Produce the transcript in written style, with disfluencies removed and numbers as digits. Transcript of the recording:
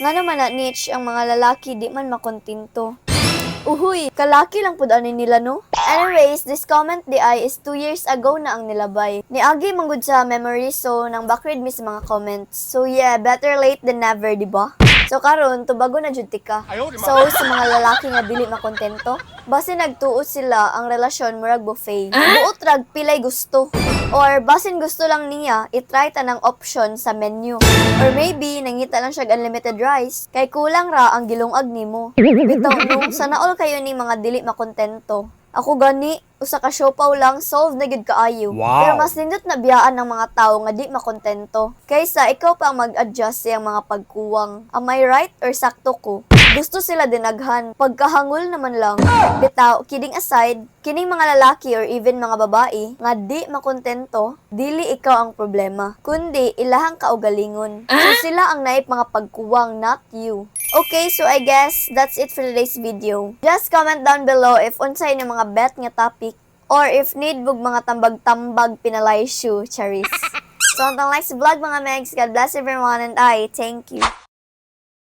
Ngano man na niche ang mga lalaki di man makontento? Uhuy, kalaki lang pud ani nila, no? Anyways, this comment diay is 2 years ago na ang nilabay. Niagi manggod sa memory, so nang backread mi sa mga comments. So yeah, better late than never, di ba? So karon tubago na jud tika. So sa mga lalaki nga dili makontento, basin nagtuo sila ang relasyon murag buffet. Buot rag pilay gusto. Or basin gusto lang niya i-try tanang option sa menu. Or maybe nangita lang siya unlimited rice kay kulang ra ang gilungag nimo. Bitaw no, sana all kayo ni mga dili makontento. Ako gani, usa ka siopaw lang, solve na gyud kaayo. Pero mas nindot na biyaan ng mga tao nga di makontento kaysa ikaw pa ang mag-adjust sa iyang mga pagkuwang. Am I right or sakto ko? Gusto sila dinaghan. Pagkahangol naman lang. Bitaw, kidding aside, kining mga lalaki or even mga babae nga di makontento, dili ikaw ang problema, kundi ilahang kaugalingon. So sila ang naip mga pagkuwang, not you. Okay, so I guess that's it for today's video. Just comment down below if unsay inyong mga bet nga topic or if need bug mga tambag-tambag pinalay shoe, charis. So, hantang like sa vlog, mga megs. God bless everyone and I thank you.